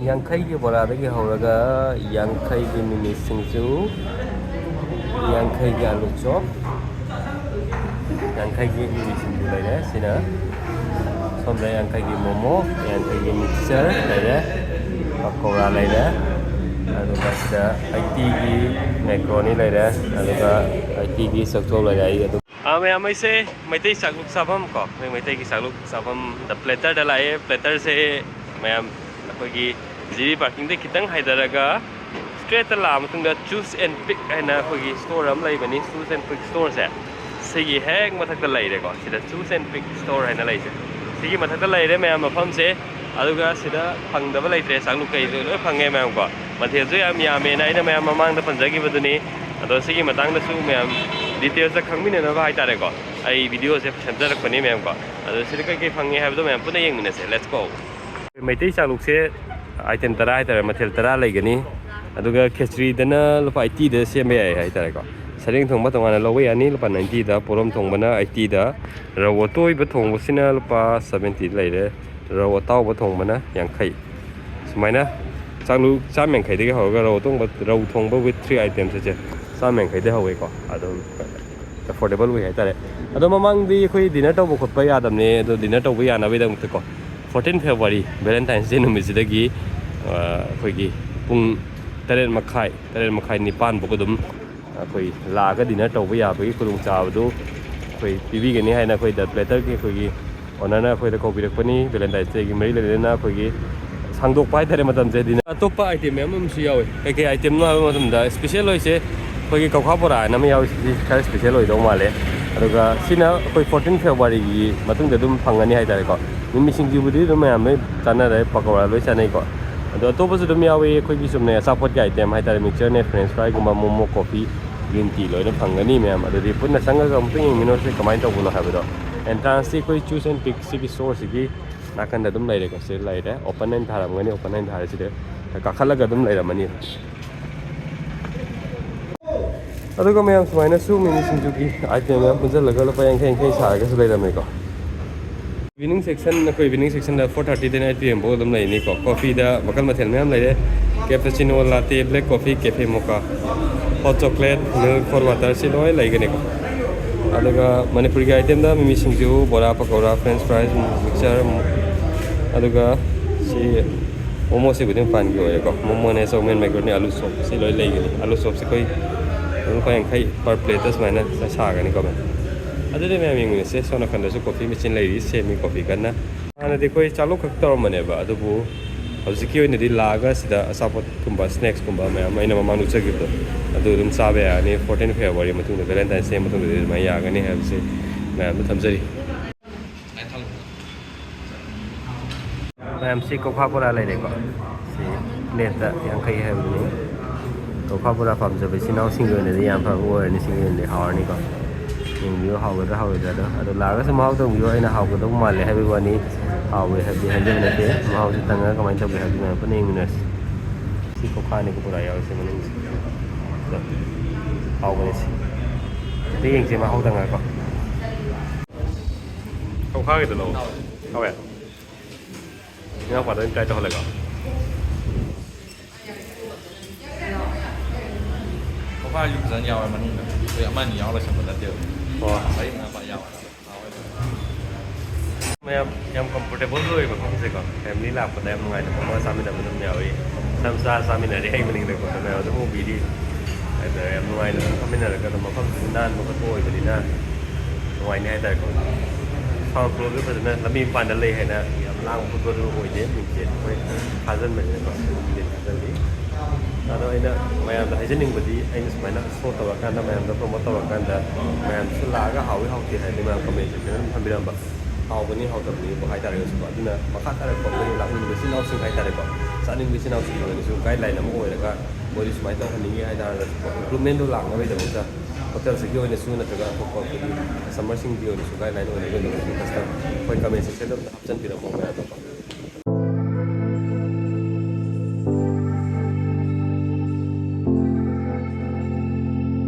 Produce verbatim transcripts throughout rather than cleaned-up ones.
ꯌꯥꯡꯈꯩꯒꯤ ꯕꯣꯔꯥꯗꯒꯤ ꯍꯧꯔꯒ ꯌꯥꯡꯈꯩꯒꯤ ꯃꯤꯃꯤ ꯁꯤꯡꯖꯨ, ꯌꯥꯡꯈꯩꯒꯤ ꯑꯂꯨ ꯆꯣꯞ, ꯌꯥꯡꯈꯩꯒꯤ ꯃꯤꯃꯤ ꯁꯤꯡꯖꯨ ꯂꯩꯔꯦ꯫ ꯁꯤꯅ ꯁꯣꯝꯗ ꯌꯥꯡꯈꯩꯒꯤ ꯃꯣꯃꯣ, ꯌꯥꯡꯈꯩꯒꯤ ꯃꯤꯛꯆꯔ ꯂꯩꯔꯦ, ꯄꯀꯧꯔꯥ ꯂꯩꯔꯦ, ꯑꯗꯨꯒ ꯁꯤꯗ ꯑꯩꯠꯇꯤꯒꯤ ꯃꯦꯀ꯭ꯔꯣꯅꯤ ꯂꯩꯔꯦ, ꯑꯗꯨꯒ ꯑꯩꯠꯇꯤꯒꯤ ꯆꯧꯆꯧ ꯂꯩꯔꯦ꯫ ꯑꯩ ꯑꯗꯨꯝ ꯑꯥ, ꯃꯌꯥꯝ, ꯑꯩꯁꯦ ꯃꯩꯇꯩ ꯆꯥꯛꯂꯨꯛ ꯆꯥꯐꯝ ꯀꯣ, ꯑꯩꯈꯣꯏ ꯃꯩꯇꯩꯒꯤ ꯆꯥꯛꯂꯨꯛ ꯆꯥꯐꯝ ꯗ ꯄ꯭ꯂꯦꯇꯔꯗ ꯂꯥꯛꯑꯦ꯫ ꯄ꯭ꯂꯦꯇꯔꯁꯦ ꯃꯌꯥꯝ ꯑꯩꯈꯣꯏꯒꯤ ꯖꯤ ꯕꯤ ꯄꯥꯔꯀꯤꯡꯗꯩ ꯈꯤꯇꯪ ꯍꯥꯏꯊꯔꯒ ꯏꯁꯇ꯭ꯔꯦꯠꯇ ꯂꯥꯛꯑ ꯃꯇꯨꯡꯗ ꯆꯨꯁ ꯑꯦꯟ ꯄꯤꯛ ꯍꯥꯏꯅ ꯑꯩꯈꯣꯏꯒꯤ ꯁ꯭ꯇꯣꯔ ꯑꯃ ꯂꯩꯕꯅꯤ꯫ ꯆꯨꯁ ꯑꯦꯟ ꯄꯤꯛ ꯁ꯭ꯇꯣꯔꯁꯦ ꯁꯤꯒꯤ ꯍꯦꯛ ꯃꯊꯛꯇ ꯂꯩꯔꯦꯀꯣ꯫ ꯁꯤꯗ ꯆꯨꯁ ꯑꯦꯟ ꯄꯤꯛ ꯁ꯭ꯇꯣꯔ ꯍꯥꯏꯅ ꯂꯩꯁꯦ꯫ ꯁꯤꯒꯤ ꯃꯊꯛꯇ ꯂꯩꯔꯦ ꯃꯌꯥꯝ ꯃꯐꯝꯁꯦ꯫ ꯑꯗꯨꯒ ꯁꯤꯗ ꯐꯪꯗꯕ ꯂꯩꯇ꯭ꯔꯦ, ꯆꯥꯛꯂꯨꯛ ꯀꯩꯗꯣ ꯂꯣꯏ ꯐꯪꯉꯦ ꯃꯌꯥꯝ ꯀꯣ꯫ ꯃꯊꯦꯜꯁꯨ ꯌꯥꯝ ꯌꯥꯝꯃꯦꯅ ꯑꯩꯅ ꯃꯌꯥꯝ ꯃꯃꯥꯡꯗ ꯄꯟꯖꯈꯤꯕꯗꯨꯅꯤ꯫ ꯑꯗꯣ ꯁꯤꯒꯤ ꯃꯇꯥꯡꯗꯁꯨ ꯃꯌꯥꯝ ꯗꯤꯇꯦꯜꯁꯇ ꯈꯪꯃꯤꯟꯅꯅꯕ ꯍꯥꯏꯇꯥꯔꯦꯀꯣ, ꯑꯩ ꯚꯤꯗꯤꯑꯣꯁꯦ ꯁꯦꯝꯖꯔꯛꯄꯅꯤ ꯃꯌꯥꯝ ꯀꯣ꯫ ꯑꯗꯣ ꯁꯤꯗ ꯀꯩꯀꯩ ꯐꯪꯉꯦ ꯍꯥꯏꯕꯗꯣ ꯃꯌꯥꯝ ꯄꯨꯟꯅ ꯌꯦꯡꯃꯤꯟꯅꯁꯦ꯫ Let's go꯫ ꯃꯩꯇꯩ ꯆꯥꯛꯂꯨꯛꯁꯦ ꯑꯥꯏꯇꯦꯝ ꯇꯔꯥ ꯍꯥꯏꯇꯥꯔꯦ, ꯃꯊꯦꯜ ꯇꯔꯥ ꯂꯩꯒꯅꯤ꯫ ꯑꯗꯨꯒ ꯈꯦꯆ꯭ꯔꯤꯗꯅ ꯂꯨꯄꯥ ꯑꯩꯠꯇꯤꯗ ꯁꯦꯝꯕ ꯌꯥꯏ ꯍꯥꯏꯇꯥꯔꯦꯀꯣ꯫ ꯁꯔꯦꯡ ꯊꯣꯡꯕ ꯇꯣꯉꯥꯟꯅ ꯂꯧꯕ ꯌꯥꯅꯤ, ꯂꯨꯄꯥ ꯅꯥꯏꯟꯇꯤꯗ꯫ ꯄꯣꯔꯣꯝ ꯊꯣꯡꯕꯅ ꯑꯩꯠꯇꯤꯗ꯫ ꯔꯧ ꯑꯇꯣꯏꯕ ꯊꯣꯡꯕꯁꯤꯅ ꯂꯨꯄꯥ ꯁꯕꯦꯟꯇꯤ ꯂꯩꯔꯦ, ꯔꯧ ꯑꯇꯥꯎꯕ ꯊꯣꯡꯕꯅ ꯌꯥꯡꯈꯩ꯫ ꯁꯨꯃꯥꯏꯅ ꯆꯥꯛꯂꯨꯛ ꯆꯥꯝ ꯌꯥꯡꯈꯩꯗꯒꯤ ꯍꯧꯔꯒ ꯔꯧ ꯑꯇꯣꯡꯕ, ꯔꯧ ꯊꯣꯡꯕ with three items ꯁꯦ ꯆꯥꯝ ꯌꯥꯡꯈꯩꯗꯒꯤ ꯍꯧꯋꯦꯀꯣ꯫ ꯑꯗꯨꯝ ꯑꯦꯐꯣꯔꯗꯦꯕꯜ ꯑꯣꯏ ꯍꯥꯏꯇꯥꯔꯦ꯫ ꯑꯗꯣ ꯃꯃꯥꯡꯗꯤ ꯑꯩꯈꯣꯏ ꯗꯤꯅꯔ ꯇꯧꯕ ꯈꯣꯠꯄ ꯌꯥꯗꯕꯅꯦ, ꯑꯗꯣ ꯗꯤꯅꯔ ꯇꯧꯕ ꯌꯥꯅꯕꯒꯤꯗꯃꯛꯇꯀꯣ, ꯐꯣꯔꯇꯤꯟ ꯐꯦꯕ꯭ꯔꯨꯋꯥꯔꯤ Valentine's Day ꯅꯨꯃꯤꯠꯁꯤꯗꯒꯤ, ꯑ, ꯑꯩꯈꯣꯏꯒꯤ ꯄꯨꯡ ꯇꯔꯦꯠ ꯃꯈꯥꯏ, ꯇꯔꯦꯠ ꯃꯈꯥꯏ, ꯅꯤꯄꯥꯟ ꯐꯥꯎ ꯑꯗꯨꯝ ꯑꯩꯈꯣꯏ ꯂꯥꯛꯑꯒ ꯗꯤꯅꯔ ꯇꯧꯕ ꯌꯥꯕꯒꯤ ꯈꯨꯗꯣꯡꯆꯥꯕꯗꯨ ꯑꯩꯈꯣꯏ ꯄꯤꯕꯤꯒꯅꯤ ꯍꯥꯏꯅ ꯑꯩꯈꯣꯏ ꯗ ꯄ꯭ꯂꯦꯇꯔꯒꯤ ꯑꯩꯈꯣꯏꯒꯤ ꯑꯣꯅꯔꯅ ꯑꯩꯈꯣꯏꯗ ꯀꯧꯕꯤꯔꯛꯄꯅꯤ꯫ Valentine's Day ꯒꯤ ꯃꯔꯤ ꯂꯩꯅꯅ ꯑꯩꯈꯣꯏꯒꯤ ꯁꯥꯡꯗꯣꯛꯄ ꯍꯥꯏꯇꯥꯔꯦ ꯃꯇꯝꯁꯦ꯫ ꯗꯤꯅꯔ ꯑꯇꯣꯞꯄ ꯑꯥꯏꯇꯦꯝ ꯃꯌꯥꯝ ꯑꯃꯁꯨ ꯌꯥꯎꯋꯤ꯫ ꯀꯩꯀꯩ ꯑꯥꯏꯇꯦꯝꯅꯣ ꯍꯥꯏꯕ ꯃꯇꯝꯗ, ꯏꯁꯄꯤꯁꯦꯜ ꯑꯣꯏꯁꯦ ꯑꯩꯈꯣꯏꯒꯤ ꯀꯧꯈꯥ ꯕꯣꯔꯥ ꯍꯥꯏꯅ ꯑꯃ ꯌꯥꯎꯋꯤ꯫ ꯁꯤꯗꯤ ꯈꯔ ꯏꯁꯄꯤꯁꯦꯜ ꯑꯣꯏꯗꯧ ꯃꯥꯜꯂꯦ꯫ ꯑꯗꯨꯒ ꯁꯤꯅ ꯑꯩꯈꯣꯏ ꯐꯣꯔꯇꯤꯟ ꯐꯦꯕ꯭ꯔꯨꯋꯥꯔꯤꯒꯤ ꯃꯇꯨꯡꯗ ꯑꯗꯨꯝ ꯐꯪꯒꯅꯤ ꯍꯥꯏꯇꯥꯔꯦꯀꯣ꯫ ꯃꯤꯃꯤ ꯁꯤꯡꯖꯨꯕꯨꯗꯤ ꯑꯗꯨꯝ ꯃꯌꯥꯝ ꯂꯣꯏ ꯆꯥꯅꯔꯦ, ꯄꯀꯧꯔꯥ ꯂꯣꯏ ꯆꯥꯅꯩꯀꯣ꯫ ꯑꯗꯣ ꯑꯇꯣꯞꯄꯁꯨ ꯑꯗꯨꯝ ꯌꯥꯎꯋꯤ, ꯑꯩꯈꯣꯏꯒꯤ ꯆꯨꯝꯅ ꯑꯆꯥꯄꯣꯠꯀꯤ ꯑꯥꯏꯇꯦꯝ ꯍꯥꯏꯇꯥꯔꯦ, ꯃꯤꯛꯆꯔꯅꯦ, ꯐ꯭ꯔꯦꯟꯁ ꯐ꯭ꯔꯥꯏꯒꯨꯝꯕ, ꯃꯣꯃꯣ, ꯀꯣꯐꯤ, ꯒ꯭ꯔꯤꯟ ꯇꯤ ꯂꯣꯏꯅ ꯐꯪꯒꯅꯤ ꯃꯌꯥꯝ꯫ ꯑꯗꯨꯗꯤ ꯄꯨꯟꯅ ꯆꯪꯉꯒ ꯑꯃꯨꯛꯇꯪ ꯌꯦꯡꯃꯤꯟꯅꯔꯁꯤ ꯀꯃꯥꯏꯅ ꯇꯧꯕꯅꯣ ꯍꯥꯏꯕꯗꯣ꯫ ꯑꯦꯟꯇ꯭ꯔꯥꯟꯁꯇꯤ ꯑꯩꯈꯣꯏ ꯆꯨꯁ ꯑꯦꯟ ꯄꯤꯛꯁꯤꯒꯤ ꯁ꯭ꯇꯣꯔꯁꯤꯒꯤ ꯅꯥꯀꯟꯗ ꯑꯗꯨꯝ ꯂꯩꯔꯦꯀꯣ꯫ ꯁꯤꯗ ꯂꯩꯔꯦ, ꯑꯣꯄꯟ ꯑꯣꯏꯅ ꯊꯥꯔꯝꯒꯅꯤ, ꯑꯣꯄꯟ ꯑꯣꯏꯅ ꯊꯥꯔꯦ꯫ ꯁꯤꯗ ꯀꯥꯈꯠꯂꯒ ꯑꯗꯨꯝ ꯂꯩꯔꯝꯃꯅꯤ꯫ ꯑꯗꯨꯒ ꯃꯌꯥꯝ ꯁꯨꯃꯥꯏꯅꯁꯨ ꯃꯤꯃꯤ ꯁꯤꯡꯖꯨꯒꯤ ꯑꯥꯏꯇꯦꯝ ꯃꯌꯥꯝ ꯄꯨꯟꯁꯤꯜꯂꯒ ꯂꯨꯄꯥ ꯌꯥꯡꯈꯩ ꯌꯥꯡꯈꯩ ꯁꯥꯔꯒꯁꯨ ꯂꯩꯔꯝꯃꯦꯀꯣ꯫ Evening section, ꯑꯩꯈꯣꯏ evening sectionꯗ four thirtyꯗꯩꯅ eight pm ꯐꯥꯎ ꯑꯗꯨꯝ ꯂꯩꯅꯤꯀꯣ꯫ Coffeeꯗ ꯃꯈꯜ ꯃꯊꯦꯜ ꯃꯌꯥꯝ ꯂꯩꯔꯦ: cappuccino, latte, black coffee, cafe mocha, hot chocolate, milk, hot water, ꯁꯤ ꯂꯣꯏ ꯂꯩꯒꯅꯤꯀꯣ꯫ ꯑꯗꯨꯒ ꯃꯅꯤꯄꯨꯔꯒꯤ itemꯗ ꯃꯤꯃꯤ ꯁꯤꯡꯖꯨ, ꯕꯣꯔꯥ, ꯄꯀꯧꯔꯥ, french fries, mixture, ꯑꯗꯨꯒ ꯁꯤ ꯃꯣꯃꯣꯁꯤꯕꯨꯗꯤ ꯃꯄꯥꯟꯒꯤ ꯑꯣꯏꯔꯦꯀꯣ꯫ ꯃꯣꯃꯣꯅꯦ, ꯆꯧꯃꯤꯟ, ꯃꯦꯀ꯭ꯔꯣꯅꯤ, ꯑꯂꯨ ꯆꯣꯞ, ꯁꯤ ꯂꯣꯏ ꯂꯩꯒꯅꯤ꯫ ꯑꯂꯨ ꯆꯣꯞꯁꯦ ꯑꯩꯈꯣꯏ ꯑꯗꯨꯝ ꯂꯨꯄꯥ ꯌꯥꯡꯈꯩ per plateꯇ ꯁꯨꯃꯥꯏꯅ ꯁꯥꯒꯅꯤꯀꯣ ꯃꯌꯥꯝ꯫ ꯑꯗꯨꯗꯤ ꯃꯌꯥꯝ ꯌꯦꯡꯃꯤꯟꯅꯁꯦ꯫ ꯁꯣꯝ ꯅꯥꯀꯟꯗꯁꯨ coffee machine ꯂꯩꯔꯤ, ꯁꯦꯝꯃꯤ coffee ꯀꯟꯅ꯫ ꯍꯥꯟꯅꯗꯤ ꯑꯩꯈꯣꯏ ꯆꯥꯂꯣꯛ ꯈꯛ ꯇꯧꯔꯝꯕꯅꯦꯕ, ꯑꯗꯨꯕꯨ ꯍꯧꯖꯤꯛꯀꯤ ꯑꯣꯏꯅꯗꯤ ꯂꯥꯛꯑꯒ ꯁꯤꯗ ꯑꯆꯥꯄꯣꯠꯀꯨꯝꯕ, snacksꯀꯨꯝꯕ ꯃꯌꯥꯝ ꯑꯩꯅ ꯃꯃꯥꯡꯗ ꯎꯠꯆꯈꯤꯕꯗꯣ, ꯑꯗꯨ ꯑꯗꯨꯝ ꯆꯥꯕ ꯌꯥꯔꯅꯤ꯫ Fourteen February ꯃꯇꯨꯡꯗ, Valentine's Day ꯃꯇꯨꯡꯗꯗꯤ ꯑꯗꯨꯃꯥꯏꯅ ꯌꯥꯒꯅꯤ ꯍꯥꯏꯕꯁꯤ ꯃꯌꯥꯝꯗ ꯊꯝꯖꯔꯤ꯫ ꯃꯌꯥꯝ ꯁꯤ ꯀꯧꯈꯥ ꯕꯣꯔꯥ ꯂꯩꯔꯦꯀꯣ꯫ ꯁꯤ plateꯇ ꯌꯥꯡꯈꯩ ꯍꯥꯏꯕꯗꯨꯅꯤ꯫ ꯀꯧꯈꯥ ꯕꯣꯔꯥ ꯄꯥꯝꯖꯕ ꯏꯆꯤꯟ ꯏꯅꯥꯎꯁꯤꯡꯒꯤ ꯑꯣꯏꯅꯗꯤ ꯌꯥꯝ ꯐꯕ ꯑꯣꯏꯔꯅꯤ, ꯁꯤꯒꯤ ꯑꯣꯏꯅꯗꯤ ꯍꯥꯎꯔꯅꯤꯀꯣ꯫ ꯌꯦꯡꯕꯤꯌꯨ, ꯍꯥꯎꯒꯗ꯭ꯔꯥ ꯍꯥꯎꯔꯣꯏꯗ꯭ꯔꯥ ꯑꯗꯣ꯫ ꯑꯗꯣ ꯂꯥꯛꯑꯒꯁꯨ ꯃꯍꯥꯎ ꯇꯪꯕꯤꯌꯨ꯫ ꯑꯩꯅ ꯍꯥꯎꯒꯗꯧꯕ ꯃꯥꯜꯂꯦ ꯍꯥꯏꯕꯒꯤ ꯋꯥꯅꯤ, ꯍꯥꯎꯋꯦ ꯍꯥꯏꯕꯗꯤ ꯍꯥꯏꯖꯕ ꯅꯠꯇꯦ꯫ ꯃꯍꯥꯎꯁꯤ ꯇꯪꯉꯒ ꯀꯃꯥꯏꯅ ꯇꯧꯒꯦ ꯍꯥꯏꯕꯗꯨ ꯃꯌꯥꯝ ꯄꯨꯟꯅ ꯌꯦꯡꯃꯤꯟꯅꯔꯁꯤ꯫ ꯁꯤ ꯀꯧꯈꯥꯅꯤꯀꯣ ꯕꯣꯔꯥ ꯌꯥꯎꯔꯤꯁꯦ ꯃꯅꯨꯡꯁꯦ꯫ ꯑꯗꯣ ꯍꯥꯎꯕꯅꯦ ꯁꯤ꯫ ꯑꯗꯨ ꯌꯦꯡꯁꯦ ꯃꯍꯥꯎ ꯇꯪꯉꯒꯀꯣ꯫ ꯀꯧꯈꯥꯒꯤꯗꯣ ꯂꯧ꯫ ꯍꯥꯎꯋꯦ꯫ ꯏꯅꯥꯎꯄꯥꯗ ꯑꯣꯏꯅ try ꯇꯧꯍꯜꯂꯦꯀꯣ꯫ ꯀꯧꯈꯥꯁꯨ ꯐꯖꯅ ꯌꯥꯎꯋꯦ ꯃꯅꯨꯡꯗ꯫ ꯑꯩꯈꯣꯏ ꯑꯃ ꯑꯅꯤ ꯌꯥꯎꯔ ꯂꯣꯏꯁꯟꯕ ꯅꯠꯇꯦꯕ꯫ ꯑꯣ꯫ ꯃꯔꯤ ꯃꯉꯥ ꯐꯥ ꯌꯥꯎꯋꯦ꯫ ꯍꯥꯎꯋꯦ꯫ ꯃꯌꯥꯝ ꯌꯥꯝ comfortable ꯑꯣꯏꯕ ꯃꯐꯝꯁꯦꯀꯣ꯫ Family ꯂꯥꯛꯄꯗ ꯌꯥꯝ ꯅꯨꯡꯉꯥꯏꯅ ꯐꯝꯃꯒ ꯆꯥꯃꯤꯟꯅꯕ ꯑꯗꯨꯝ ꯌꯥꯎꯏ꯫ ꯃꯆꯥ ꯃꯆꯥ ꯆꯥꯃꯤꯟꯅꯔꯤ ꯑꯩ ꯃꯅꯤꯡꯗꯀꯣ꯫ ꯃꯌꯥꯝ ꯑꯗꯨꯝ ꯎꯕꯤꯔꯤ꯫ ꯑꯗ ꯌꯥꯝ ꯅꯨꯡꯉꯥꯏꯅ ꯑꯗꯨꯝ ꯐꯝꯃꯤꯟꯅꯔꯒ ꯑꯗꯨꯝ ꯃꯐꯝꯁꯤꯁꯨ ꯅꯥꯟꯕ ꯈꯣꯠꯄ ꯑꯣꯏꯕꯅꯤꯅ ꯅꯨꯡꯉꯥꯏꯅꯤ ꯍꯥꯏꯇꯥꯔꯦꯀꯣ꯫ Sound floorꯁꯨ ꯐꯖꯅ ꯂꯝꯕꯤ ꯃꯄꯥꯟꯗ ꯂꯩ ꯍꯥꯏꯅ ꯌꯥꯝ ꯂꯥꯡꯕ ꯈꯣꯠꯄꯗꯨ ꯑꯣꯏꯗꯦ꯫ ꯃꯤꯡꯁꯦ ꯑꯩꯈꯣꯏ ꯊꯥꯖꯤꯟꯕꯅꯤꯅꯀꯣ꯫ ꯑꯗꯨꯝꯗꯤ ꯊꯥꯖꯤꯜꯂꯤ꯫ ꯑꯗꯣ ꯑꯩꯅ ꯃꯌꯥꯝꯗ ꯍꯥꯏꯖꯅꯤꯡꯕꯗꯤ ꯑꯩꯅ ꯁꯨꯃꯥꯏꯅ show ꯇꯧꯔꯀꯥꯟꯗ, ꯃꯌꯥꯝꯗ promote ꯇꯧꯔꯀꯥꯟꯗ ꯃꯌꯥꯝꯁꯨ ꯂꯥꯛꯑꯒ ꯍꯥꯎꯏ ꯍꯥꯎꯇꯦ ꯍꯥꯏꯔꯗꯤ ꯃꯌꯥꯝ comment section ꯑꯗꯨꯝ ꯊꯝꯕꯤꯔꯝꯕ꯫ ꯍꯥꯎꯕꯅꯤ ꯍꯥꯎꯇꯕꯅꯤꯕꯨ ꯍꯥꯏꯇꯥꯔꯒꯁꯨꯀꯣ꯫ ꯑꯗꯨꯅ ꯃꯈꯥ ꯇꯥꯔꯛꯄ ꯑꯩꯈꯣꯏ ꯂꯥꯛꯅꯤꯡꯕ ꯏꯆꯤꯜ ꯏꯅꯥꯎꯁꯤꯡ ꯍꯥꯏꯇꯥꯔꯦꯀꯣ, ꯆꯥꯅꯤꯡꯕ ꯏꯆꯤꯜ ꯏꯅꯥꯎꯁꯤꯡꯒꯤ ꯑꯣꯏꯅꯁꯨ guideline ꯑꯃ ꯑꯣꯏꯔꯒ ꯃꯣꯏꯗꯤ ꯁꯨꯃꯥꯏꯅ ꯇꯧꯍꯟꯅꯤꯡꯉꯤ ꯍꯥꯏꯇꯥꯔꯒꯁꯨꯀꯣ, improvementꯗꯣ ꯂꯥꯛꯅꯕꯒꯤꯗꯃꯛꯇ hotelꯁꯤꯒꯤ ꯑꯣꯏꯅꯁꯨ ꯅꯠꯇ꯭ꯔꯒ ꯑꯇꯣꯞꯄ ꯑꯩꯈꯣꯏꯒꯤ customerꯁꯤꯡꯒꯤ ꯑꯣꯏꯅꯁꯨ guideline ꯑꯣꯏꯅꯕꯒꯤꯗꯃꯛꯇ ꯑꯩꯈꯣꯏ comment sectionꯗ ꯑꯝꯇ ꯍꯥꯞꯆꯤꯟꯕꯤꯔꯝꯃꯣ ꯃꯌꯥꯝꯗꯀꯣ꯫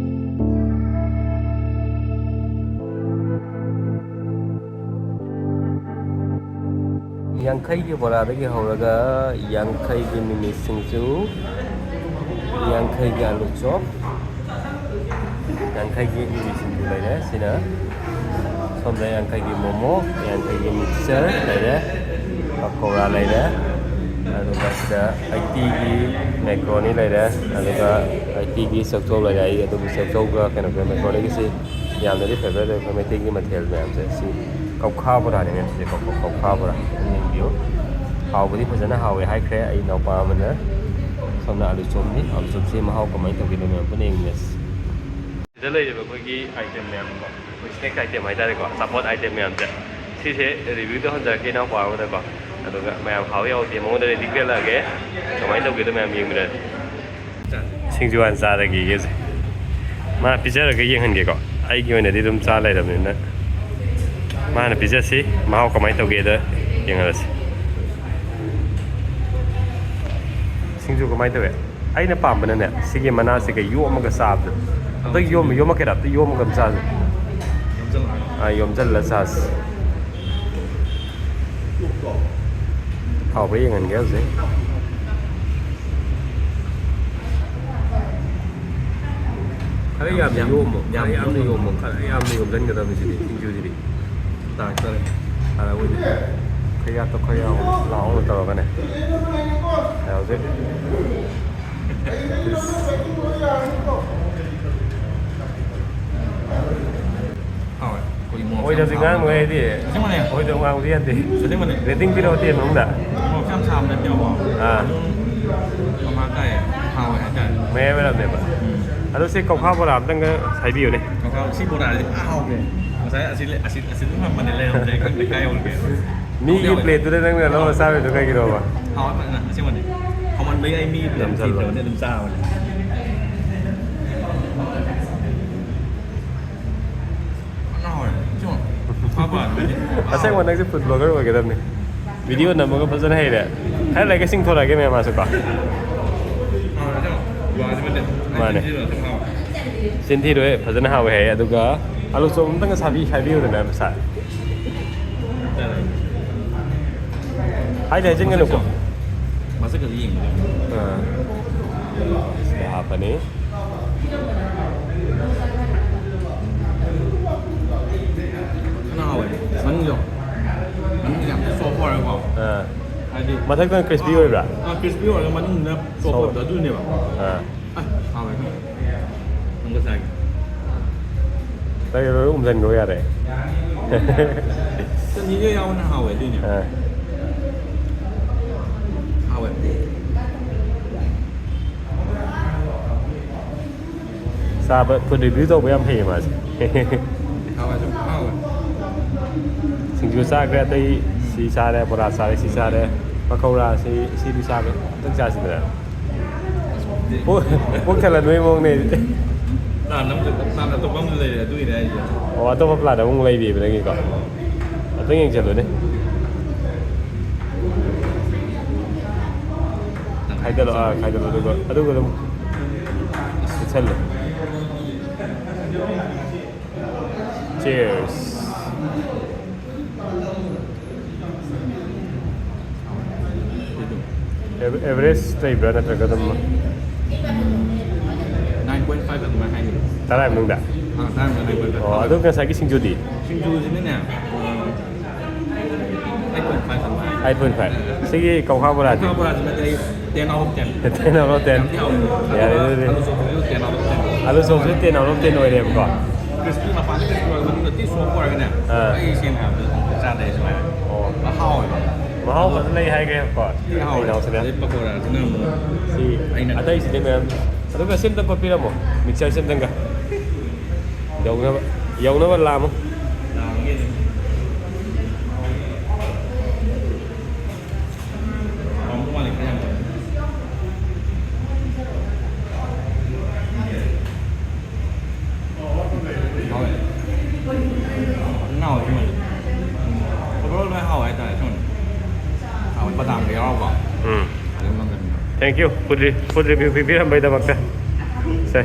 ꯌꯥꯡꯈꯩꯒꯤ ꯕꯣꯔꯥꯗꯒꯤ ꯍꯧꯔꯒ ꯌꯥꯡꯈꯩꯒꯤ ꯃꯤꯃꯤ ꯁꯤꯡꯖꯨ, ꯌꯥꯡꯈꯩꯒꯤ ꯑꯂꯨ ꯆꯣꯞ, ꯌꯥꯡꯈꯩꯒꯤ ꯃꯤꯃꯤ ꯁꯤꯡꯖꯨ ꯂꯩꯔꯦ꯫ ꯁꯤꯅ ꯁꯣꯝꯗ ꯌꯥꯡꯈꯩꯒꯤ ꯃꯣꯃꯣ, ꯌꯥꯡꯈꯩꯒꯤ ꯃꯤꯛꯁꯆꯔ ꯂꯩꯔꯦ, ꯄꯀꯧꯔꯥ ꯂꯩꯔꯦ, ꯑꯗꯨꯒ ꯁꯤꯗ ꯑꯩꯠꯇꯤꯒꯤ ꯃꯦꯀ꯭ꯔꯣꯅꯤ ꯂꯩꯔꯦ, ꯑꯗꯨꯒ ꯑꯩꯠꯇꯤꯒꯤ ꯆꯧꯆꯧ ꯂꯩꯔꯦ꯫ ꯑꯩ ꯑꯗꯨꯝ ꯆꯧꯆꯧꯒ ꯀꯩꯅꯣꯒ ꯃꯦꯀ꯭ꯔꯣꯅꯤꯒꯤꯁꯤ ꯌꯥꯝꯅꯗꯤ ꯐꯦꯕꯔꯦꯠ ꯑꯣꯏ ꯑꯩꯈꯣꯏ ꯃꯩꯇꯩꯒꯤ ꯃꯊꯦꯜ ꯃꯌꯥꯝꯁꯦ꯫ ꯁꯤ ꯀꯧꯈꯥ ꯕꯣꯔꯥꯅꯦ ꯁꯤꯁꯦ, ꯀꯧꯈꯥ ꯕꯣꯔꯥ ꯑꯗꯨꯝ ꯌꯦꯡꯕꯤꯌꯨ꯫ ꯍꯥꯎꯕꯗꯤ ꯐꯖꯅ ꯍꯥꯎꯋꯦ ꯍꯥꯏꯈ꯭ꯔꯦ ꯑꯩ ꯏꯅꯥꯎꯄꯥ ꯑꯃꯅ꯫ ꯁꯣꯝꯅ ꯑꯂꯨ ꯆꯣꯞꯅꯤ, ꯑꯂꯨ ꯆꯣꯞꯁꯤ ꯃꯍꯥꯎ ꯀꯃꯥꯏꯅ ꯇꯧꯒꯦꯗꯣ ꯃꯌꯥꯝ ꯄꯨꯟꯅ ꯌꯦꯡꯃꯤꯟꯅꯁꯤ꯫ ꯁꯤꯗ ꯂꯩꯔꯤꯕ ꯑꯩꯈꯣꯏꯒꯤ ꯑꯥꯏꯇꯦꯝ ꯃꯌꯥꯝ ꯀꯣ, ꯑꯩꯈꯣꯏ ꯁ꯭ꯅꯦꯛꯁ ꯑꯥꯏꯇꯦꯝ ꯍꯥꯏꯇꯥꯔꯦꯀꯣ, ꯑꯆꯥꯄꯣꯠ ꯑꯥꯏꯇꯦꯝ ꯃꯌꯥꯝꯁꯦ, ꯁꯤꯁꯦ ꯔꯤꯚ꯭ꯌꯨ ꯇꯧꯍꯟꯖꯔꯛꯀꯦ ꯏꯅꯥꯎꯄꯥ ꯑꯃꯗꯀꯣ꯫ ꯑꯗꯨꯒ ꯃꯌꯥꯝ ꯍꯥꯎꯏ ꯍꯥꯎꯇꯦ ꯃꯉꯣꯟꯗ ꯔꯦꯇꯤꯡ ꯄꯤꯍꯜꯂꯛꯑꯒꯦ꯫ ꯀꯃꯥꯏꯅ ꯇꯧꯒꯦꯗꯣ ꯃꯌꯥꯝ ꯌꯦꯡꯃꯤꯟꯅꯔꯁꯤ꯫ ꯁꯤꯡꯖꯨ ꯍꯥꯟꯅ ꯆꯥꯔꯒꯦ ꯁꯦ꯫ ꯃꯥ ꯄꯤꯖꯔꯒ ꯌꯦꯡꯍꯟꯒꯦꯀꯣ꯫ ꯑꯩꯒꯤ ꯑꯣꯏꯅꯗꯤ ꯑꯗꯨꯝ ꯆꯥ ꯂꯩꯔꯕꯅꯤꯅ ꯃꯥꯅ ꯄꯤꯖꯁꯤ꯫ ꯃꯍꯥꯎ ꯀꯃꯥꯏꯅ ꯇꯧꯒꯦꯗ ꯌꯦꯡꯍꯜꯂꯁꯤ꯫ ꯁꯤꯡꯖꯨ ꯀꯃꯥꯏꯅ ꯇꯧꯋꯦ? ꯑꯩꯅ ꯄꯥꯝꯕꯅꯅꯦ ꯁꯤꯒꯤ ꯃꯅꯥꯁꯤꯒ ꯌꯣꯝꯃꯒ ꯆꯥꯕꯗꯣ꯫ ꯑꯝꯇ ꯌꯣꯝ ꯌꯣꯝꯃꯛꯀꯦꯔꯥ? ꯑꯝꯇ ꯌꯣꯝꯃꯒ ꯑꯝꯇ ꯆꯥꯁꯦ꯫ ꯑꯥ, ꯌꯣꯝꯁꯤꯜꯂ ꯆꯥꯁꯤ꯫ ꯍꯥꯎꯕ꯭ꯔꯥ ꯌꯦꯡꯍꯟꯒꯦ ꯍꯧꯖꯤꯛ꯫ ꯈꯔ ꯌꯥꯝꯅ ꯌꯥꯝ, ꯌꯣꯝꯃꯣ, ꯌꯥꯝ ꯈꯔ ꯌꯥꯝꯅ ꯌꯣꯝꯃꯣ꯫ ꯌꯣꯝꯃꯣ, ꯈꯔ ꯌꯥꯝꯅ ꯌꯣꯝꯁꯤꯟꯒꯗꯕꯅꯤ ꯁꯤꯗꯤ ꯁꯤꯡꯖꯨꯁꯤꯗꯤ꯫ ꯇꯥꯔꯛꯇꯣꯔꯦ꯫ ꯇꯥꯔꯛꯑꯣꯏꯗꯤ꯫ ꯈꯔ ꯌꯥꯠꯇꯣ ꯈꯔ ꯌꯥꯝ ꯂꯥꯎꯅ ꯇꯧꯔꯒꯅꯦ꯫ ꯍꯧꯖꯤꯛ꯫ ꯍꯥꯎꯋꯦ꯫ ꯑꯩꯈꯣꯏꯒꯤ ꯃꯣꯔꯣꯛꯁꯦ ꯌꯥꯝ ꯑꯣꯏꯗꯕꯗꯤ ꯁꯥꯕ ꯉꯥꯡꯕ ꯅꯠꯇꯕ꯫ ꯍꯥꯏꯗꯤ ꯑꯁꯦꯡꯕꯅꯦ꯫ ꯑꯣꯏꯗꯕ ꯉꯥꯡꯕꯗꯤ ꯌꯥꯗꯦ꯫ ꯑꯁꯦꯡꯕꯅꯦ꯫ ꯔꯦꯇꯤꯡ ꯄꯤꯔꯛꯑꯣ ꯇꯦꯟ ꯃꯅꯨꯡꯗ꯫ ꯃꯣꯔꯣꯛꯁꯦ ꯌꯥꯝ ꯁꯥꯕ ꯅꯠꯇꯦꯕꯀꯣ꯫ ꯑꯥ꯫ ꯑꯗꯨꯝ ꯃꯍꯥꯎ ꯇꯥꯏꯌꯦ꯫ ꯍꯥꯎꯋꯦ ꯍꯥꯏꯇꯥꯔꯦ꯫ ꯃꯌꯥꯏ ꯑꯣꯏꯔꯝꯅꯦꯕ꯫ ꯎꯝ꯫ ꯑꯗꯣ ꯁꯤ ꯀꯧꯈꯥ ꯕꯣꯔꯥ ꯑꯝꯇꯪꯒ ꯁꯥꯏꯕꯤꯌꯨꯅꯦ꯫ ꯀꯧꯈꯥ, ꯁꯤ ꯕꯣꯔꯥꯁꯦ ꯐꯖꯅ ꯍꯥꯎꯈ꯭ꯔꯦ꯫ ꯉꯁꯥꯏ ꯑꯁꯤ ꯂꯩ-, ꯑꯁꯤ, ꯑꯁꯤ ꯑꯗꯨꯝ ꯍꯪꯕꯅꯦ ꯂꯩꯔꯝꯗ꯭ꯔꯦ ꯈꯪꯗꯦ ꯀꯥꯏ ꯌꯧꯔꯒꯦ꯫ ꯃꯤꯒꯤ ꯍꯥꯎꯗꯤ ꯍꯥꯎꯋꯦ꯫ ꯄ꯭ꯂꯦꯠꯇꯨꯗ ꯅꯪꯅ ꯂꯧꯔ ꯆꯥꯔꯤꯗꯣ ꯀꯩꯒꯤꯅꯣꯕ? ꯍꯥꯎꯋꯦ ꯐꯖꯅ ꯑꯁꯦꯡꯕꯅꯦ꯫ ꯍꯥꯎꯃꯟꯕꯒꯤ ꯑꯩ ꯃꯤꯒꯤ ꯄ꯭ꯂꯦꯠ ꯅꯝꯁꯜꯂꯣ꯫ ꯊꯤꯗ꯭ꯔꯕꯅꯦ ꯑꯗꯨꯝ ꯆꯥꯕꯅꯦ꯫ ꯐꯖꯅ ꯍꯥꯎꯋꯦ꯫ ꯑꯁꯦꯡꯕ꯫ ꯐꯕ ꯑꯗꯨꯃꯥꯏꯅ꯫ ꯑꯁꯦꯡꯕ ꯅꯪꯁꯦ ꯐꯨꯗ ꯕ꯭ꯂꯣꯒꯔ ꯑꯣꯏꯒꯗꯕꯅꯤ꯫ ꯚꯤꯗꯤꯑꯣ ꯅꯝꯃꯒ ꯐꯖꯅ ꯍꯩꯔꯦ꯫ ꯈꯔ ꯂꯩꯔꯒ ꯆꯤꯡꯊꯣꯔꯛꯑꯒꯦ ꯃꯦꯝ ꯃꯥꯁꯨ ꯀꯣ꯫ ꯍꯥꯎꯋꯦ ꯑꯁꯦꯡꯕ꯫ ꯃꯥꯅꯦ꯫ ꯆꯤꯟꯊꯤꯔꯣꯏ, ꯐꯖꯅ ꯍꯥꯎꯋꯦ ꯍꯥꯏꯌꯦ꯫ ꯑꯗꯨꯒ ꯑꯂꯨ ꯆꯣꯞ ꯑꯝꯇꯪꯒ ꯁꯥꯕꯤ-, ꯁꯥꯏꯕꯤꯌꯨꯗꯅ ꯁꯥꯔ꯫ ꯆꯥꯔꯦ꯫ ꯍꯥꯏꯗꯤ ꯍꯥꯏꯖꯤꯟꯒꯅꯨꯀꯣ꯫ ꯃꯁꯛꯀꯗꯤ ꯌꯦꯡꯕꯗ ꯑꯥ꯫ ꯁꯤꯗ ꯍꯥꯞꯄꯅꯤ꯫ ꯐꯅ ꯍꯥꯎꯋꯦ꯫ ꯃꯅꯨꯡꯗꯣ, ꯃꯅꯨꯡꯗ ꯌꯥꯝ ꯁꯣꯐ ꯑꯣꯏꯔꯒꯀꯣ꯫ ꯑꯥ꯫ ꯍꯥꯏꯗꯤ ꯃꯊꯛꯇꯅ ꯀ꯭ꯔꯤꯁꯄꯤ ꯑꯣꯏꯕ꯭ꯔꯥ? ꯑꯥ, ꯀ꯭ꯔꯤꯁꯄꯤ ꯑꯣꯏꯔꯒ ꯃꯅꯨꯡꯗ ꯁꯣꯐ ꯑꯣꯏꯕꯗꯣ ꯑꯗꯨꯅꯦꯕ꯫ ꯑꯥ꯫ ꯑꯁ, ꯍꯥꯎꯋꯦ꯫ ꯑꯃꯨꯛꯀ ꯆꯥꯒꯦ꯫ ꯂꯩꯔꯣꯏ, ꯎꯝꯖꯟꯈ꯭ꯔꯣ ꯌꯥꯔꯦ꯫ ꯆꯅꯤꯒ ꯌꯥꯎꯅ ꯍꯥꯎꯋꯦ ꯑꯗꯨꯏꯅꯦ꯫ ꯑꯥ꯫ ꯍꯥꯎꯋꯦ꯫ ꯆꯥꯕ ꯐꯨꯗ ꯔꯤꯚ꯭ꯌꯨ ꯇꯧꯕ ꯌꯥꯝ ꯍꯩꯌꯦ ꯃꯥꯁꯦ꯫ ꯍꯥꯎꯋꯦ ꯑꯗꯨꯝ ꯍꯥꯎꯋꯦ꯫ ꯁꯤꯡꯖꯨ ꯆꯥꯈ꯭ꯔꯦ, ꯑꯇꯩ ꯁꯤ ꯆꯥꯔꯦ, ꯕꯣꯔꯥ ꯆꯥꯔꯦ, ꯁꯤ ꯆꯥꯔꯦ, ꯄꯀꯧꯔꯥ ꯁꯤ, ꯁꯤꯗꯤ ꯆꯥꯈ꯭ꯔꯦ꯫ ꯑꯝꯇꯪ ꯆꯥꯁꯤꯗꯅ꯫ ꯄꯨꯛ, ꯄꯨꯛ ꯊꯜꯍꯟꯕꯒꯤ ꯃꯑꯣꯡꯅꯦ꯫ ꯄ꯭ꯂꯥꯟ ꯑꯃꯁꯨ, ꯄ꯭ꯂꯥꯟ ꯑꯇꯣꯞꯄ ꯑꯃꯁꯨ ꯂꯩꯔꯦ ꯑꯗꯨꯒꯤꯅꯦ ꯑꯩꯁꯦ꯫ ꯑꯣ, ꯑꯇꯣꯞꯄ ꯄ꯭ꯂꯥꯟ ꯑꯃꯨꯛ ꯂꯩꯔꯤꯕ ꯅꯪꯒꯤꯀꯣ? ꯑꯝꯇꯪ ꯌꯦꯡꯁꯜꯂꯨꯅꯦ꯫ ꯈꯥꯏꯗꯠꯂꯣ, ꯑꯥ, ꯈꯥꯏꯗꯠꯂꯣ, ꯑꯗꯨꯒ, ꯑꯗꯨꯒ ꯑꯗꯨꯝ ꯆꯤꯠꯁꯜꯂꯣ꯫ Cheers. ꯑꯦꯚ-, ꯑꯦꯚꯔꯦꯖ ꯂꯩꯕ꯭ꯔꯥ ꯅꯠꯇ꯭ꯔꯒ ꯑꯗꯨꯝ? Nine point five ꯑꯗꯨꯃꯥꯏꯅ ꯍꯥꯏꯅꯤ꯫ ꯇꯔꯥ ꯃꯅꯨꯡꯗ? ꯑꯥ, ꯇꯔꯥ ꯃꯅꯨꯡꯗ nine point five꯫ ꯑꯣ, ꯑꯗꯨ ꯉꯁꯥꯏꯒꯤ ꯁꯤꯡꯖꯨꯗꯤ? ꯁꯤꯡꯖꯨꯁꯤꯅꯅꯦ, ꯑꯥ, eight point five ꯑꯗꯨꯃꯥꯏꯅ꯫ Eight point five꯫ ꯁꯤꯒꯤ ꯀꯧꯈꯥ ꯕꯣꯔꯥꯗꯤ? ꯀꯧꯈꯥ ꯕꯣꯔꯥꯁꯤꯃꯗꯤ ꯑꯩ ten out of ten꯫ Ten out of ten꯫ ꯌꯥꯝ ꯊꯤ ꯍꯥꯎꯋꯦ꯫ ꯌꯥꯔꯦ ꯑꯗꯨꯗꯤ꯫ ꯑꯥꯂꯨ ꯆꯣꯞꯁꯤꯁꯨ ten out of ten꯫ ꯑꯥꯂꯨ ꯆꯣꯞꯁꯨ ten out of ten ꯑꯣꯏꯔꯦꯕꯀꯣ? Crispy, ꯃꯄꯥꯟꯗ crispy ꯑꯣꯏꯔꯒ ꯃꯅꯨꯡꯗ ꯊꯤ soft ꯑꯣꯏꯔꯒꯅꯦ꯫ ꯑꯥ꯫ ꯑꯩ ꯁꯦꯡꯅ ꯍꯥꯏꯔꯕꯗ ꯆꯥꯗꯦ ꯑꯩ ꯁꯨꯃꯥꯏꯅ꯫ ꯑꯣ꯫ ꯍꯥꯎꯋꯦꯕ꯫ ꯃꯍꯥꯎ ꯐꯖꯅ ꯂꯩ ꯍꯥꯏꯈ꯭ꯔꯦꯕꯀꯣ? ꯊꯤ ꯍꯥꯎꯋꯦ꯫ ꯏꯅꯥꯎꯁꯤꯅ꯫ ꯑꯗꯩ ꯄꯀꯧꯔꯥꯁꯤꯅ ꯑꯃꯨꯛ ꯁꯤ ꯑꯩꯅ ꯑꯇꯩꯁꯤꯗꯤ ꯃꯌꯥꯝ꯫ ꯑꯗꯨꯒ ꯁꯤ ꯑꯝꯇꯪ ꯀꯣꯠꯄꯤꯔꯝꯃꯣ, mixture ꯁꯤ ꯑꯝꯇꯪꯒ꯫ ꯌꯧꯅꯕ, ꯌꯧꯅꯕ ꯂꯥꯝꯃꯣ꯫ ꯂꯥꯝꯒꯦ ꯑꯗꯨꯝ꯫ ꯍꯥꯎꯔꯝꯗꯧ ꯃꯥꯜꯂꯦ, ꯈꯔ ꯌꯥꯝ ꯇꯧꯔꯦ꯫ ꯍꯥꯎꯋꯦ꯫ ꯐꯖꯅ ꯍꯥꯎꯋꯦ ꯁꯤꯃꯗꯤ꯫ Overall ꯂꯣꯏ ꯍꯥꯎꯋꯦ ꯍꯥꯏꯇꯥꯔꯦ ꯁꯤꯃꯗꯤ꯫ ꯍꯥꯎꯋꯦ, ꯕꯗꯥꯝꯒ ꯌꯥꯎꯔꯒꯀꯣ꯫ ꯎꯝ꯫ ꯑꯗꯨꯝ ꯉꯝꯗꯕꯅꯤꯅ꯫ Thank you, food re-, food review ꯄꯤꯕꯤꯔꯝꯕꯩꯗꯃꯛꯇ꯫ ꯁꯦ,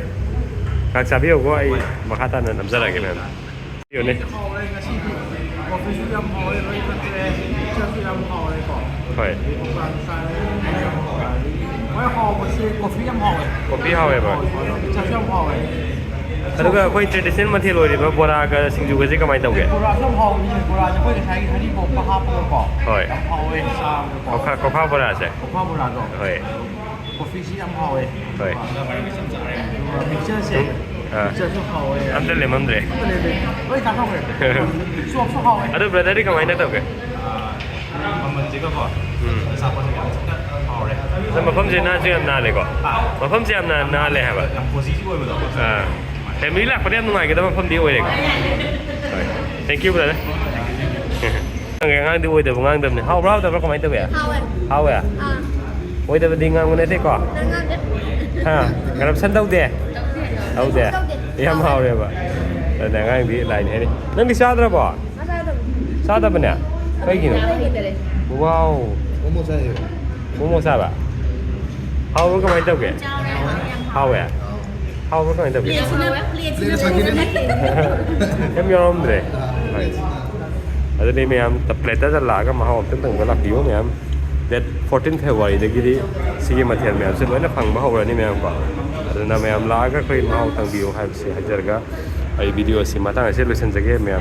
ꯉꯥꯏꯍꯥꯛ ꯆꯥꯕꯤꯌꯨꯀꯣ, ꯑꯩ ꯍꯣꯏ꯫ ꯃꯈꯥ ꯇꯥꯅ ꯅꯝꯖꯔꯛꯑꯒꯦ ꯃꯌꯥꯝ꯫ ꯌꯣꯟꯅꯤ꯫ ꯍꯥꯎꯔꯦ ꯉꯁꯤꯗꯤ꯫ Coffeeꯁꯨ ꯌꯥꯝ ꯍꯥꯎꯔꯦ, ꯂꯣꯏ ꯊꯛꯈ꯭ꯔꯦ꯫ Pictureꯁꯨ ꯌꯥꯝ ꯍꯥꯎꯔꯦꯀꯣ꯫ ꯍꯣꯏ꯫ ꯃꯣꯏ ꯍꯥꯎꯕꯁꯦ ꯀꯣꯐꯤ ꯌꯥꯝ ꯍꯥꯎꯋꯦ꯫ ꯀꯣꯐꯤ ꯍꯥꯎꯋꯦꯕ꯫ ꯄꯤꯛꯆꯔꯁꯨ ꯌꯥꯝ ꯍꯥꯎꯋꯦ꯫ ꯑꯗꯨꯒ ꯑꯩꯈꯣꯏ ꯇ꯭ꯔꯦꯗꯤꯁꯅꯦꯜ ꯃꯊꯦꯜ ꯑꯣꯏꯔꯤꯕ ꯕꯣꯔꯥꯒ ꯁꯤꯡꯖꯨꯒꯁꯦ ꯀꯃꯥꯏꯅ ꯇꯧꯒꯦ? ꯕꯣꯔꯥꯁꯨ ꯌꯥꯝ ꯍꯥꯎꯕꯅꯦ꯫ ꯕꯣꯔꯥꯁꯦ ꯑꯩꯈꯣꯏ ꯉꯁꯥꯏꯒꯤ ꯍꯔꯤꯕꯣꯞꯀ ꯍꯥꯞꯄꯒꯀꯣ꯫ ꯍꯣꯏ꯫ ꯌꯥꯝ ꯍꯥꯎꯋꯦ ꯆꯥꯕꯗꯀꯣ꯫ ꯀꯧꯈꯥ ꯀꯧꯈꯥ ꯕꯣꯔꯥꯁꯦ꯫ ꯀꯧꯈꯥ ꯕꯣꯔꯥꯗꯣ꯫ ꯍꯣꯏ꯫ ꯀꯣꯐꯤꯁꯤ ꯌꯥꯝ ꯍꯥꯎꯋꯦ꯫ ꯍꯣꯏ꯫ ꯑꯗꯨꯒ ꯄꯤꯛꯆꯔꯁꯦ꯫ ꯑꯥ꯫ ꯄꯤꯛꯆꯔꯁꯨ ꯍꯥꯎꯋꯦ꯫ ꯑꯝꯇ ꯂꯦꯝꯃꯝꯗ꯭ꯔꯦ꯫ ꯑꯝꯇ ꯂꯦꯝꯗꯦ꯫ ꯂꯣꯏ ꯆꯥꯊꯣꯛꯈ꯭ꯔꯦ꯫ ꯆꯣꯞꯁꯨ ꯍꯥꯎꯋꯦ꯫ ꯑꯗꯣ ꯕ꯭ꯔꯗꯔꯗꯤ ꯀꯃꯥꯏꯅ ꯇꯧꯒꯦ? ꯃꯃꯜꯁꯤꯒꯀꯣ ꯎꯝ꯫ ꯑꯆꯥꯄꯣꯠꯁꯦ ꯌꯥꯝ ꯊꯤꯅ ꯍꯥꯎꯔꯦ꯫ ꯑꯗꯣ ꯃꯐꯝꯁꯦ ꯅꯥꯟꯁꯨ ꯌꯥꯝ ꯅꯥꯜꯂꯦꯀꯣ꯫ ꯑꯥ꯫ ꯃꯐꯝꯁꯦ ꯌꯥꯝꯅ ꯅꯥꯜꯂꯦ ꯍꯥꯏꯕ꯫ ꯌꯥꯝ ꯀꯣꯖꯤꯁꯨ ꯑꯣꯏꯕꯗꯣ꯫ ꯑꯥ꯫ ꯐꯦꯃꯤꯂꯤ ꯂꯥꯛꯄꯗ ꯌꯥꯝ ꯅꯨꯡꯉꯥꯏꯒꯗꯕ ꯃꯐꯝꯗꯤ ꯑꯣꯏꯔꯦꯀꯣ꯫ ꯍꯣꯏ꯫ Thank you, brother. ꯅꯪꯒꯤ ꯑꯉꯥꯡꯗꯤ ꯑꯣꯏꯗꯕ ꯉꯥꯡꯗꯕꯅꯦ꯫ ꯍꯥꯎꯕ꯭ꯔꯥ ꯍꯥꯎꯇꯕ꯭ꯔꯥ ꯀꯃꯥꯏꯅ ꯇꯧꯏ? ꯍꯥꯎꯋꯦ꯫ ꯍꯥꯎꯋꯦ? ꯑꯥ꯫ ꯑꯣꯏꯗꯕꯗꯤ ꯉꯥꯡꯕ ꯅꯠꯇꯦꯀꯣ? ꯅꯪ ꯉꯥꯡꯗꯦ꯫ ꯍꯥ? ꯀꯔꯞꯁꯟ ꯇꯧꯗꯦ? ꯇꯧꯗꯦ? ꯇꯧꯗꯦ꯫ ꯌꯥꯝ ꯍꯥꯎꯔꯦꯕ꯫ ꯑꯗꯨꯅ ꯑꯉꯥꯡꯗꯤ ꯂꯥꯏꯅ ꯍꯥꯏꯅꯤ꯫ ꯅꯪꯗꯤ ꯆꯥꯗ꯭ꯔꯕꯣ? ꯃꯆꯥꯗꯣ꯫ ꯆꯥꯗꯕꯅꯦ? ꯀꯩꯒꯤꯅꯣ? ꯂꯩꯒꯗꯔꯦ꯫ Wow. ꯃꯣꯃꯣ ꯆꯥꯏꯌꯦꯕ꯫ ꯃꯣꯃꯣ ꯆꯥꯕ? ꯍꯥꯎꯕ꯭ꯔꯣ ꯀꯃꯥꯏꯅ ꯇꯧꯒꯦ? ꯆꯥꯎꯔꯦ, ꯌꯥꯝ ꯍꯥꯎꯋꯦ꯫ ꯍꯥꯎꯋꯦ? ꯍꯥꯎꯕ꯭ꯔꯣ ꯀꯃꯥꯏꯅ ꯇꯧꯒꯦ? ꯄ꯭ꯂꯦꯠꯁꯤꯅ, ꯄ꯭ꯂꯦꯠꯁꯤꯅ ꯄ꯭ꯂꯦꯠ ꯑꯁꯥꯡꯕꯤꯗ ꯐꯖꯅ ꯌꯥꯝ ꯌꯥꯎꯔꯝꯗ꯭ꯔꯦ? ꯍꯣꯏ꯫ ꯑꯗꯨꯗꯤ ꯃꯌꯥꯝ ꯄ꯭ꯂꯦꯠꯇ ꯂꯥꯛꯑꯒ ꯃꯍꯥꯎ ꯑꯝꯇꯪ ꯇꯪꯕ ꯂꯥꯛꯄꯤꯌꯣ ꯃꯌꯥꯝ꯫ Date fourteen Februaryꯗꯒꯤꯗꯤ ꯁꯤꯒꯤ ꯃꯊꯦꯜ ꯃꯌꯥꯝꯁꯦ ꯂꯣꯏꯅ ꯐꯪꯕ ꯍꯧꯔꯅꯤ ꯃꯌꯥꯝꯀꯣ꯫ ꯑꯗꯨꯅ ꯃꯌꯥꯝ ꯂꯥꯛꯑꯒ ꯑꯩꯈꯣꯏ ꯃꯍꯥꯎ ꯇꯪꯕꯤꯌꯨ ꯍꯥꯏꯕꯁꯤ ꯍꯥꯏꯖꯔꯒ ꯑꯩ video ꯑꯁꯤ ꯃꯇꯥꯡ ꯑꯁꯤꯗ ꯂꯣꯏꯁꯤꯟꯖꯒꯦ ꯃꯌꯥꯝ꯫